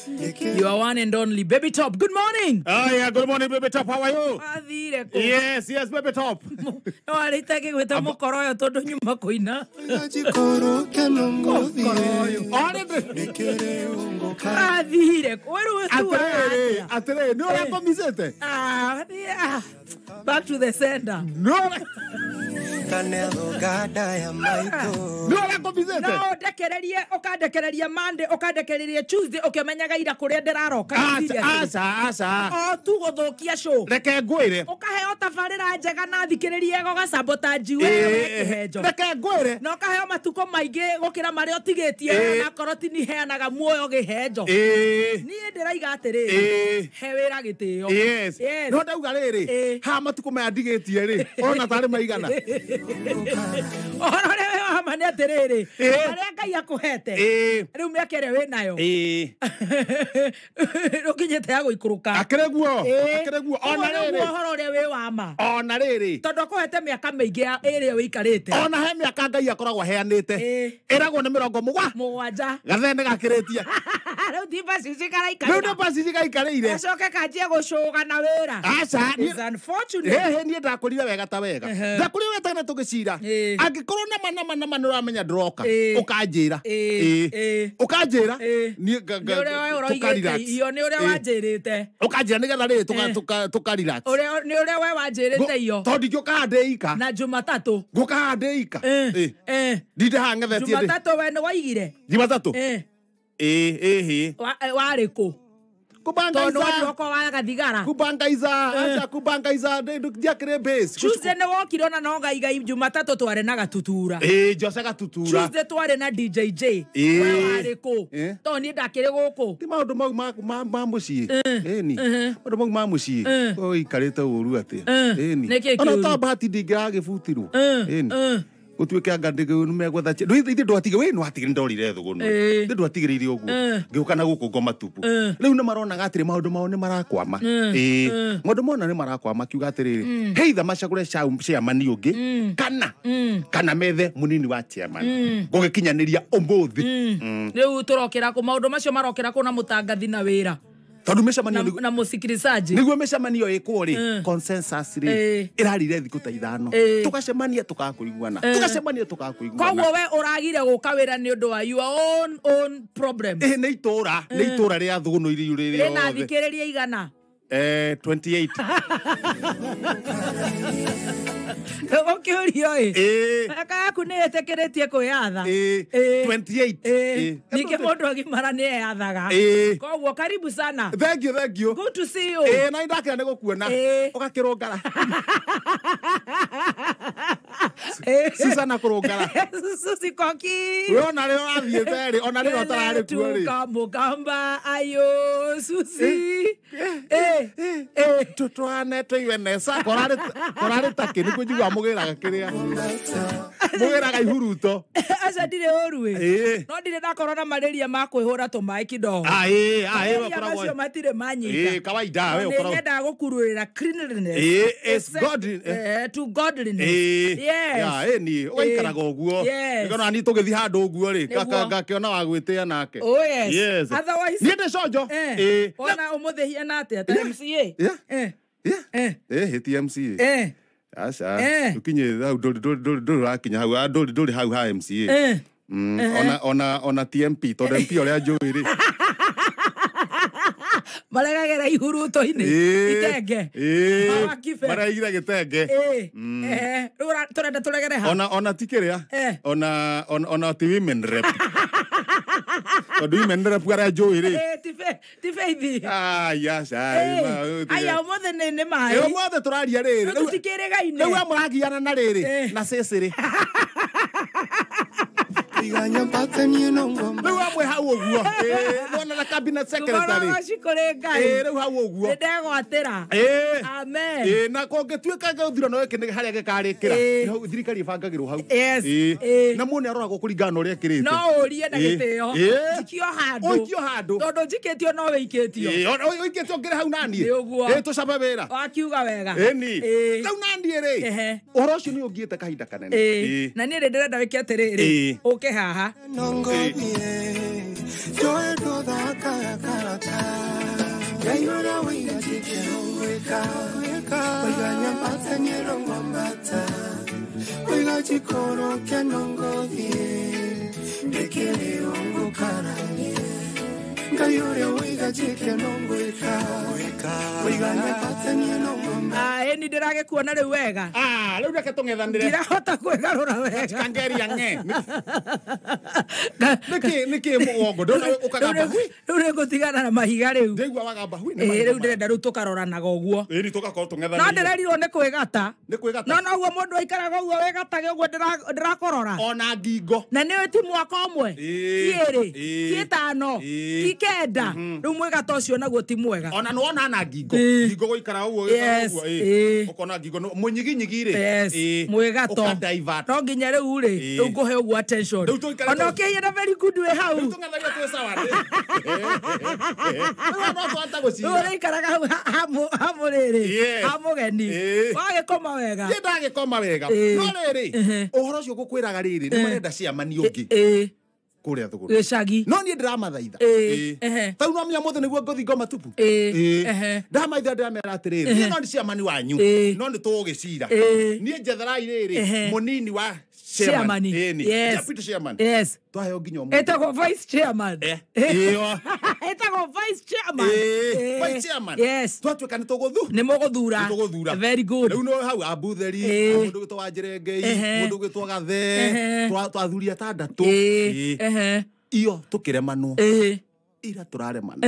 You are one and only Baby Top. Good morning. Oh yeah, good morning Baby Top. How are you? Athire kũ? Yes, yes Baby Top. No arĩte gĩgwĩta mũkoroyo tondũ nyuma kũina. Athire kũ? Rĩu Atĩrĩrĩ, atĩrĩrĩ, nĩ ũrakomicĩte? Ah, back to the sender. Nĩ ũrakomicĩte? No ndekererie, ũkandekereria Monday, ũkandekereria Tuesday, ũkĩmenyaga ira kũrĩa ndĩraroka. Aca, aca. O tu gũthũkia show. Reke ngwĩre. Ũkaheo tabarĩra njega na thikĩrĩrie gũgacabotanji we kĩhenjo. Reke ngwĩre. Na ũkaheo matukũ maingĩ gũkĩra marĩa ũtigĩtie na korwo ti niheanaga muoyo gĩhenjo. Niĩ ndĩraiga atĩrĩrĩ, he wĩra gĩtĩo. Yes. No ndauga rĩrĩ, ha matukũ maya ndigĩtie rĩ, ona tarĩ maigana. Ũhoro ũrĩa wĩ wa ma nĩ atĩrĩrĩ, harĩa Ngai akũhete, rĩu mĩaka ĩrĩa wĩ nayo, rũkinyĩte ya gũikũrũka. Akĩrĩ guo, akĩrĩ guo. Ona rĩrĩ, ũhoro ũrĩa wĩ wa ma. Ona rĩrĩ, tondũ akũhete mĩaka mĩingĩ ĩrĩa wĩikarĩte. Ona he mĩaka Ngai akoragwo aheanĩte. Ĩragwo nĩ mĩrongo mũgwanja. Gathene gakĩrĩtie. Rĩu ti mbacici karaikarĩra. Rĩu nĩ mbacici gaikarĩire. Gacoke kanjie gũcũga na wĩra. Aca. It's unfortunate. Hĩ niĩ ndakũrire wega ta wega. Ndakũrire wega ta tũgĩcira. Angĩkorwo nama nama nĩ ũramenya ndĩroka, ũkanjĩra. Ũkanjĩra. Niĩ nĩ ũrĩa we ũroigĩte iyo, nĩ ũrĩa wanjĩrĩte. Ũkanjĩra nĩgetha rĩrĩ tũka relax. Nĩ ũrĩa we wanjĩrĩte iyo. Tondũ ndingĩũka haha ndĩ ika. Na Jumatatũ. Ngũka haha ndĩ ika. Ndinde haha ng'ethetie ndĩ. Jumatatũ we nĩ waigire? Jumatatũ? Ĩĩ. Warĩ kũ? Kubangaiza. Kubangaiza. Acha kubangaiza. Ndiakire base. Tuesday nĩ wokire ona no gaigai Jumatatũ twarĩ na Gatutura. Jose Gatutura. Tuesday twarĩ na DJ J. We warĩ kũ? Tondũ niĩ ndakĩrĩ gũkũ. Ti maũndũ mau ma mũciĩ. Ĩni. Maũndũ mau ma mũciĩ. Ũikarĩte ũru atĩa? Ĩni. Ona to bahati ndingĩragĩbutirwo. Ĩni. Gũtuĩke anga nĩmegwetha ithe ndwatige we nĩwatigire ndorire thũgũnũ ithe ndwatigĩrĩire ũguo ngĩũka na gũkũ ngoma tupu rĩu nĩmaronaga atĩrĩ maũndũ mao nĩmarakwama maũndũ mona nĩmarakwama kiuga atĩrĩrĩ heitha macagũre chairman ũngĩ kana methe mũnini wa chairman gũgĩkinyanĩria ũmũthĩ. Rĩu tũrokĩra kũ maũndũ macio marokĩra kũ na mũtangathi na wĩra tondũ mĩcemanio na mũsikilizaji nĩguo mĩcemanio ĩkwo rĩ consensus rĩ ĩrarire thikũ ta ithano tũgacemania tũkakũiguana tũgacemania tũkakũiguana. Koguo we ũragire gũka wĩra nĩ ũndũ wa your own problem. Nĩ itũra nĩ itũra rĩa thũgũnũ iria rĩrĩ rĩna thikĩrĩria igana 28. Ũkĩũrio ĩ mĩaka yaku nĩ ĩtĩkĩrĩtie kwĩyatha. 28. Ningĩ mũndũ agimara nĩ eyathaga. Koguo karibu sana. Thank you, thank you. Good to see you. Na ndakĩra nĩ gũkuona. Ũgakĩrũngara. Susana kũrũngara. Susi koki. We ona rĩo ũrathiĩte rĩ, ona rĩo ũtararĩ kuo rĩ. Tukamũkamba ayo Susi. Tutwane tũiwe nesa korarĩ takĩ nĩguo njiguaga mũgĩraga kĩrĩa mũgĩraga ihuruto. Aca ndirĩ ũru ĩ. No ndirĩ ndakorwo na malaria ma kwĩhũra tũmaĩ kidogo. Macio matirĩ manyita. Kawaida we ũkoragwo. Nyendaga gũkururĩra cleanliness. It's God to godliness. Yes. Yeah, ĩni ũgaikaraga ũguo. Nĩkona niĩ tũgĩthiĩ handũ ũguo rĩ ngakĩona wa gwĩtĩa nake. Oh yes. Otherwise niĩ ndĩ conjo. Ona ũmũthĩ hiana atĩa ta MCA? Ti MCA. Aca ũkinye hau ndũrĩ ũrakinya hau ndũrĩ hau ha MCA. Ona TMP tondũ MP ũrĩa njũĩ rĩ maregagĩra ihuruto-inĩ itenge. Mareigire gĩtenge. Rĩu tũrenda tũregere ha? Ona ti kĩrĩa ona ti women rep. Tondũ women rep arĩa njũĩ rĩ ti Faith. Aya aya ũmũthĩ nĩ maĩ. Ũmũthĩ tũraria rĩrĩ tũtikĩrĩgaine. Rĩu amũragiana na rĩrĩ na cĩcĩrĩ. Rĩu amwe hau ũguo nona na cabinet secretary. Rĩu hau ũguo nĩndegwatĩra. Amen. Na kũngĩtuĩka gĩthurano gĩkĩ nĩ harĩa gĩkarĩkĩra thirikari ĩbangagĩrwo hau. Na mũndũ nĩaroragwo kũringana na ũrĩa ekĩrĩte. No ũrie na gĩtĩo. Njikio handũ. Ũikio handũ. Tondũ njikĩtio no wĩikĩtio. Ũikĩtio ngĩrĩ hau naniĩ. Tũcabe wĩra. Wakiuga wega. Ĩni. Rĩu naniĩ rĩ ũhoro ũcio nĩ ũngiĩte kahinda kanene. Na niĩ rĩ ndĩrenda wĩke atĩrĩrĩ ũke haha. Ni ndĩragĩkuona rĩu wega. Rĩu reke tũng'ethanĩre. Ndirahota kwĩgarũra wega. Kangeria ng'e. Nĩkĩ mũgongo ndona ũkagamba hui. Rĩu nĩngũtigana na mahiga rĩu. Ndĩigua wagamba hui. Rĩu ndĩrenda rĩu tũkaroranaga ũguo. Ĩni tũgakorwo tũng'ethanĩire. No ndĩrerirwo nĩ kwĩgata. Nĩ kwĩgata. No noguo mũndũ aikaraga ũguo wĩgatage ũguo ndĩrakũrora. Ona ngingo. Na nĩũĩ ti mwaka ũmwe. Ti ĩrĩ. Ti ĩtano. Ti kenda. Rĩu mwĩgato ũcio naguo ti mwega. Ona nĩwona na ngingo. Ngingo gũikara ũguo gũikara ũguo. Ukona ngingo munyiginyigi rĩ. Yes, mwĩgato. No nginya rĩu rĩ, rĩu ngũhe ũguo attention. Ona ũkĩhia na very good wĩ hau. Rĩu tũng'ethagia twĩ sawa rĩ. Rĩu no twahota gũcira. Rĩu ũrĩikaraga hau hamũrĩrĩ, hamũgeni. Wagĩkoma wega. Niĩ ndagĩkoma wega. No rĩrĩ, ũhoro ũcio ngũkwĩraga rĩrĩ, nĩ marenda ciamani ũngĩ. Kũrĩa thũgũrĩ. Gĩcagi. No niĩ ndĩramathaitha. Tau no menya mũthĩ nĩguo ngũthiĩ ngoma tupu. Ndamaitha ndĩramera atĩrĩrĩ, niĩ no nĩ ciamani wanyu, no nĩ tũgũgĩcira. Niĩ njetherai rĩrĩ, mũnini wa chairman. Yes. Deputy chairman. Yes. Twaheo nginya ũmũthĩ. Etagwo vice chairman. Ĩyo. Etagwo vice chairman. Vice chairman. Yes. Twatuĩka nĩ tũgũthu. Nĩ mũgũthura. Nĩ tũgũthura. Very good. Rĩu no hau Abutheri, mũndũ ũgwĩtwo Wanjĩrengei, mũndũ ũgwĩtwo Gathe, twathuri atandatũ. Iyo tũkĩremanwo. Ira tũraremana.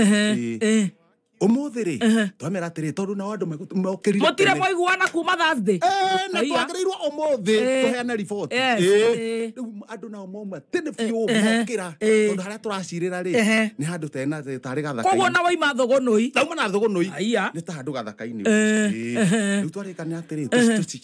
Ũmũthĩ rĩ, twamera atĩrĩ tondũ nao andũ mokĩrire. Mũtirĩ mwaiguana kuma Thursday. Na twagĩrĩirwo ũmũthĩ tũheane riboti. Rĩu andũ nao mauma tene biũ mokĩra tondũ harĩa tũracirĩra rĩ nĩ handũ tena tarĩ gathaka-inĩ. Koguo na waima thũgũnũi. Ndauma na thũgũnũi. Nĩ ta handũ gathaka-inĩ. Rĩu twarĩkania atĩrĩ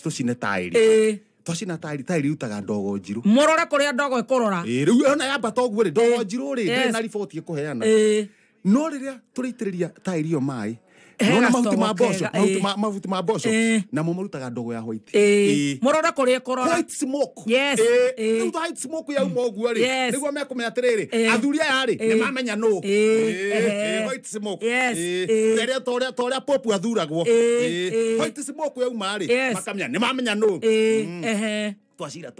tũcine taĩri. Twacina taĩri, taĩri irutaga ndogo njirũ. Mũrore kũrĩa ndogo ĩkũrora. Rĩu ona yambata ũguo rĩ, ndogo njirũ rĩ, ndĩrĩ na riboti ĩkũheana. No rĩrĩa tũrĩitĩrĩria taĩri ĩyo maĩ, nona mahuti ma mboco, mahuti ma mboco, namo marutaga ndogo ya white. Mũrore kũrĩa ĩkũrora. White smoke. Yes. Rĩu white smoke yauma ũguo rĩ, nĩguo mekũmenya atĩrĩrĩ, athuri aya rĩ, nĩ mamenya nũ. White smoke. Yes. Ta ũrĩa Pope athuragwo. White smoke yauma rĩ, makamenya nĩ mamenya nũ. Twacira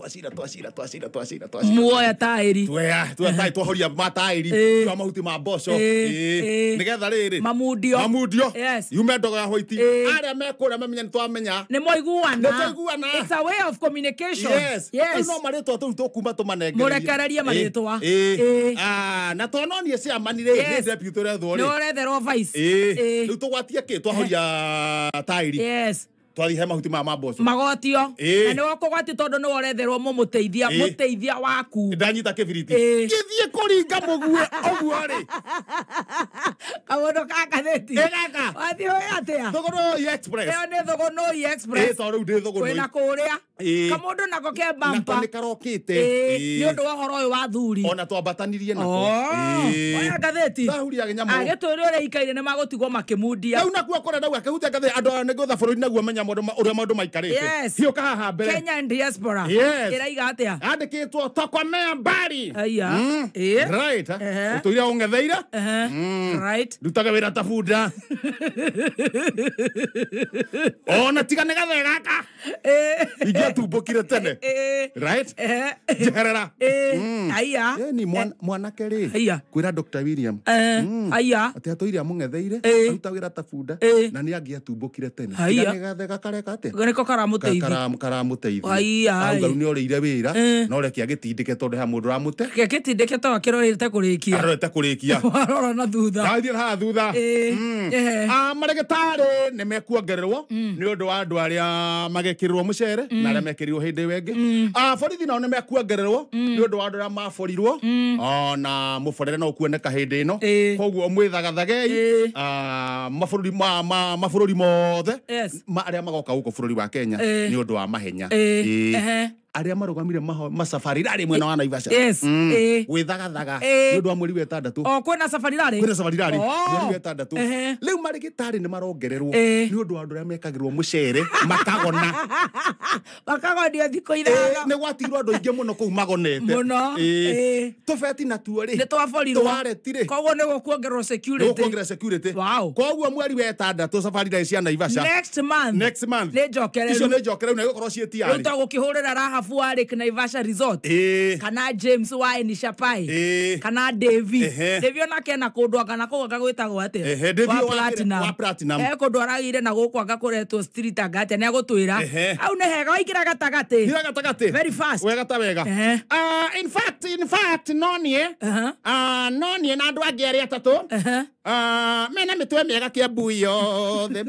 muoya taĩri. Tuoya twahoria mataĩri, twa mahuti ma mboco. Nĩgetha rĩrĩ mamundio. Yes. Yume ndogo ya white. Arĩa mekũrĩa mamenya nĩ twamenya. Nĩ mwaiguana. Nĩ twaiguana. It's a way of communication. Yes. Yes. No marĩtwa tũu tũkuma tũmanengererie. Mũrekererie marĩtwa. Na tononie ciamani rĩ, nĩ deputy ũrethwo rĩ. Nĩ ũretherwo vice. Rĩu tũgwatie kĩ twahoria taĩri. Yes. Twathi he mahuti ma mboco. Magotio. Na nĩ ũkũgwatio tondũ nĩ ũretherwo mũmũteithia, mũteithia waku. Ndanyita kĩbiriti. Gĩthiĩ kũringa mũguĩ ũguo rĩ. Kaũndũ ka ngathĩti. Gaka. Wathiĩ ũĩ atĩa? Thũgũnũi Express. Ĩyo nĩ Thũgũnũi Express. Tondũ rĩu ndĩ Thũgũnũi. Kwĩna kũrĩa. Kamũndũ nako ke bumper. Nako nĩ karokĩte. Nĩ ũndũ wa ũhoro ũyũ wa athuri. Ona twambatanirie nako. Oya ngathĩti. Ndahuria nyamũ. Agĩtwĩre ũrĩa ikaire nĩ magũtigwo makĩmundia. Rĩu nakuo kũrĩa ndauga akĩhutia ngathĩti andũ aya nĩ ngũtha bũrũri naguo menya ũrĩa maũndũ maikarĩte. Hiũka haha mbere. Kenya diaspora. Ĩraiga atĩa? Andĩkĩtwo tokomea mbari. Aya. Right. Ũtũire ũng'etheire. Right. Ndutaga wĩra ta bunda. Ona tiga nĩ gathe gaka. Ingĩatumbũkire tene. Right? Njeherera. Aya. Ni mwanake rĩ kwĩra Dr. William. Aya. Atĩ atũire amũng'etheire, aruta wĩra ta bunda na nĩ angĩatumbũkire tene. Tiga nĩ gathe gaka kareka atĩa? Nĩko karamũteithia. Karamũteithia. Auga rĩu nĩ orĩire wĩra no reke agĩtindĩke tondũ he mũndũ ũramũte. Gĩtindĩke tondũ akĩrorete kũrĩkia. Arorete kũrĩkia. Arora na thutha. Athiĩ haha thutha. Marĩgĩtarĩ nĩ mekuongererwo nĩ ũndũ wa andũ arĩa magekĩrĩrwo mũcere na arĩa mekĩrirwo hĩndĩ ĩyo ĩngĩ. Borithi nao nĩ mekuongererwo nĩ ũndũ wa andũ arĩa maborirwo ona mũborere no ũkuoneka hĩndĩ ĩno. Koguo mwĩthagathagei mabũrũri mothe arĩa magoka gũkũ bũrũri wa Kenya nĩ ũndũ wa mahenya. Arĩa marũgamire macabari rarĩ mwena wa Naivasha. Yes. Gwĩthagathaga nĩ ũndũ wa mweri wa ĩtandatũ. O kwĩna safari rarĩ. Kwĩna safari rarĩ mweri wa ĩtandatũ. Rĩu marĩgĩtarĩ nĩ marongererwo nĩ ũndũ wa andũ arĩa mekagĩrwo mũcere makagona. Makagonio thikũ ithano. Nĩ gwatigirwo andũ aingĩ mũno kũu magonete. Mũno. Tũbeti natuo rĩ. Nĩ twaborirwo. Twareti rĩ. Koguo nĩ gũkuongererwo security. Nĩ gũkuongerera security. Wow. Koguo mweri wa ĩtandatũ safari rarĩ cia Naivasha. Next month. Next month. Nĩ njokereru. Icio nĩ njokereru na igũkorwo ciĩ tiarĩ. Rĩu tũgũkĩhũrĩra Rahabu wa Lake Naivasha Resort. Kana James wa Enishapai. Kana Davy. Davy onake ena kũndũ anga na kũu anga gwĩtagwo atĩa? Wa Platinum. Wa Platinum. Kũndũ aragĩire na gũkũ anga kũretwo street anga atĩa nĩ agũtwĩra. Hau nĩ hega waingĩra gatagatĩ. Ingĩra gatagatĩ. Very fast. Wega ta wega. In fact no niĩ. No niĩ na andũ angĩ erĩ atatũ. Mena mĩtwe mĩega Kiambu yothe.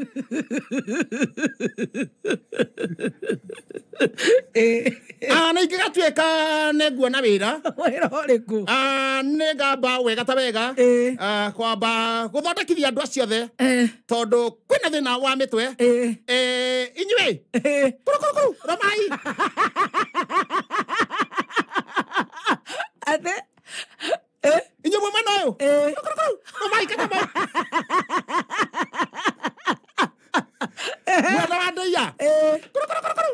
Na ingĩgatuĩka nĩ nguona wĩra. Wĩra ũrĩkũ? Nĩ ngamba wega ta wega. Kwamba gũthondekithia andũ acio othe. Tondũ kwĩna thĩna wa mĩtwe. Inyuĩ. Kuru kuru kuru. Romai. Atĩ? Inyuĩ mwĩ mwena ũyũ. Kuru kuru kuru. Romai kanyamũ. Mwena wa ndĩia. Kuru kuru kuru kuru.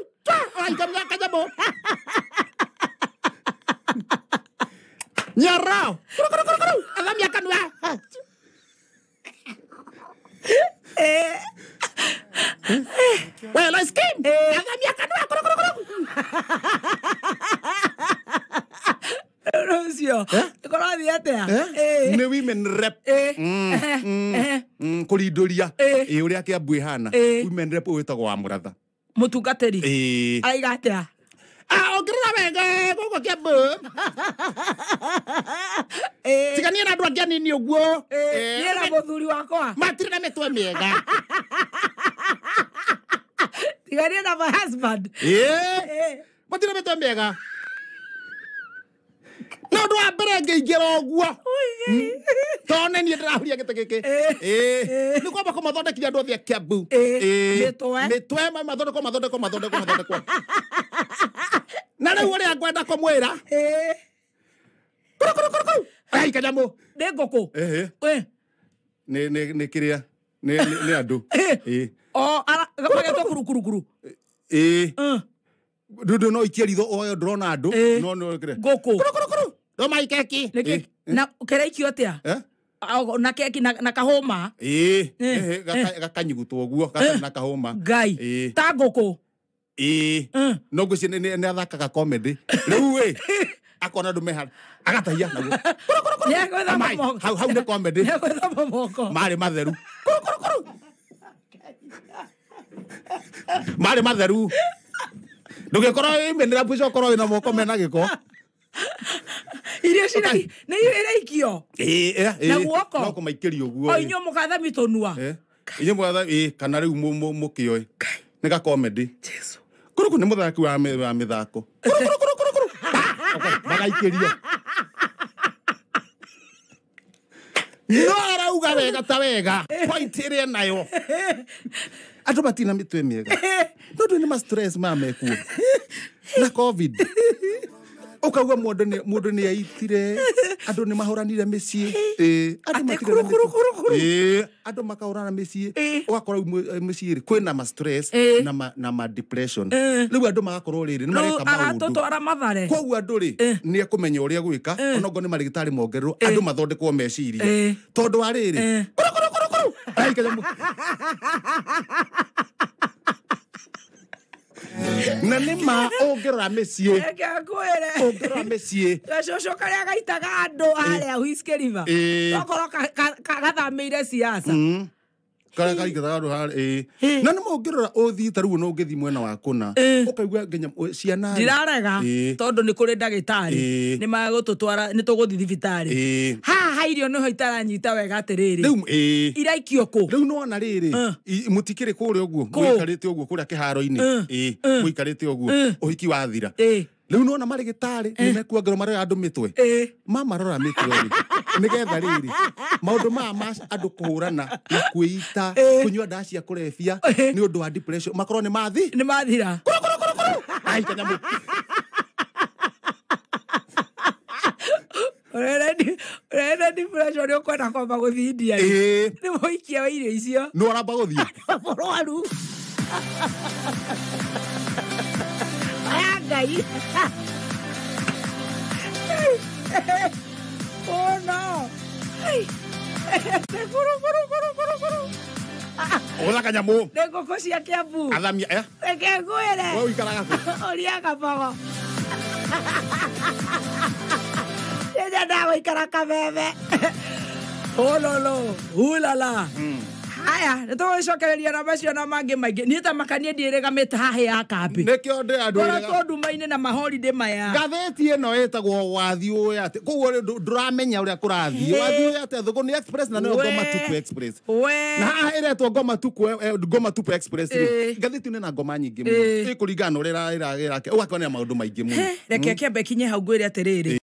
Kanyamũ. Nyarao. Kuru kuru kuru kuru. Athamia kanua. Well, ice cream. Athamia kanua. Kuru kuru kuru. Rũcio. Kũrathiĩ atĩa? Nĩ women rep. Kũrindũria. Ũrĩa Kiambu ĩhana. Women rep wĩtagwo wa Mũratha. Mũtungatĩri. Araiga atĩa? Ũngĩrora wega gũkũ Kiambu. Tigania na andũ angĩ anini ũguo. Niĩ na mũthuri wakwa. Matirĩ na mĩtwe mĩega. Tigania na my husband. Matirĩ na mĩtwe mĩega. No ũndũ wa mbere ngĩingĩra ũguo. Tondũ nĩ niĩ ndĩrahuria gĩtĩ gĩkĩ. Nĩ kwamba kũmathondekithia andũ othe a Kiambu. Mĩtwe mathondekwo mathondekwo mathondekwo mathondekwo. Na rĩu ũrĩa ngwenda kũmwĩra. Kuru kuru kuru kuru. Ai kanyamũ. Nĩ ngũkũ. Nĩ kĩrĩa. Nĩ andũ. O magetwo kuru kuru kuru. Ndũ no ikie ritho oyo ndĩrona andũ. No no kĩrĩa. Ngũkũ. Kuru kuru kuru. Romai keki. Na kĩraikio atĩa? Na keki na kahũma. Gakanyugutwo ũguo gatarĩ na kahũma. Ngai. Ta ngũkũ. No ngwĩciria nĩ athakaga comedy. Rĩu ĩ akona andũ meha agatahia naguo. Kuru kuru kuru. Hau nĩ comedy. Nĩegwĩthamba moko. Marĩ matheru. Kuru kuru kuru. Marĩ matheru. Ndũgĩkorwo wĩ mbica ũkorwo wĩna moko mena gĩko. Irio cina nĩ irio iraikio. Na guoko. No kũmaikĩria ũguo. O inyuĩ mũkathami tũnua. Inyuĩ mũgatha kana rĩu mũkĩoĩ. Nĩ ga comedy. Jesu. Kũrũkũ nĩ mũthaki wa mĩthako. Kũrũ kũrũ kũrũ kũrũ. Magaikĩrio. No arauga wega ta wega. Point ĩrĩa nayo. Andũ matina mĩtwe mĩega. Tondũ nĩ ma stress ma mekuo. Na COVID. Ũkauga mũndũ nĩ aitire, andũ nĩ mahũranire mĩciĩ. Andũ matirĩ andũ makahũrana mĩciĩ. Ũgakora mĩciĩ rĩ kwĩna ma stress na ma depression. Rĩu andũ magakorwo rĩrĩ nĩ mareka maũndũ. Aratũtwara Mathare. Koguo andũ rĩ nĩ ekũmenya ũrĩa gwĩka onokorwo nĩ marĩgĩtarĩ mongererwo andũ mathondekwo meciria. Tondũ wa rĩrĩ kuru kuru kuru kuru. Ai kanyamũ. Na nĩ ma ũngĩrora mĩciĩ. Reke ngwĩre. Ũngĩrora mĩciĩ. Gacũcũ karĩa gaitaga andũ harĩa Whiskey River. Tokorwo gathamĩire siasa. Karĩa gaitaga andũ harĩa. Na nĩ ma ũngĩrora ũthiĩ ta rĩu no ũngĩthiĩ mwena wa kũna. Ũkaigua nginya ciana. Ndirarega tondũ nĩ kũrĩ ndagĩtarĩ. Nĩ magũtũtwara nĩ tũgũthiĩ thibitarĩ. Haha irio nĩho itaranyita wega atĩrĩrĩ. Rĩu iraikio kũ? Rĩu nĩwona rĩrĩ mũtikĩrĩ kũrĩa ũguo mũikarĩte ũguo kũrĩa kĩharo-inĩ. Mũikarĩte ũguo ũhiki wathira. Rĩu nĩwona marĩgĩtarĩ nĩ mekuongerwo marora andũ mĩtwe. Mamarora mĩtwe rĩ nĩgetha rĩrĩ maũndũ maya ma andũ kũhũrana na kwĩita kũnyua ndawa cia kũrebia nĩ ũndũ wa depression makorwo nĩ mathi nĩ mathira. Kuru kuru kuru kuru. Ai kanyamũ. Ũrenda depression nĩ ũkwenda kwamba gũthiĩ India rĩ. Ĩĩ. Nĩ mũikia wa irio icio. Nĩ ũramba gũthiĩ. Mũrwaru. Aya Ngai. Oh no. Ai. Kuru kuru kuru kuru kuru. Ũgũra kanyamũ. Nĩ ngũkũ cia Kiambu. Athamia eh? Reke ngwĩre. We ũikaraga kũ? Ũria Kabogo. Nĩnyendaga gũikara Kameme. Ololo, ulala. Haya, nĩ tũgũgĩcokereria na macio na mangĩ maingĩ. Niĩ ta makanie ndiĩrĩgamĩte haha ya kambĩ. Nĩkĩo ndĩ andũ Koretwo nduma-inĩ na maholiday maya. Ngathĩti ĩno ĩtagwo wathiĩ ũĩ atĩ koguo rĩ ndũramenya ũrĩa kũrathiĩ. Wathiĩ ũĩ atĩ Thũgũni Express na nĩyo We. Ngoma Tupu Express. We. Na haha ĩretwo Ngoma Tupu Ngoma Tupu Express rĩ. Ĩĩ. Ngathĩti ĩno ĩna ngoma nyingĩ Ĩĩ. mũno. Ĩkũringana na ũrĩa ĩrake. Ũgakĩonera maũndũ maingĩ mũno. Reke kĩambe kinye hau ngwĩre atĩrĩrĩ.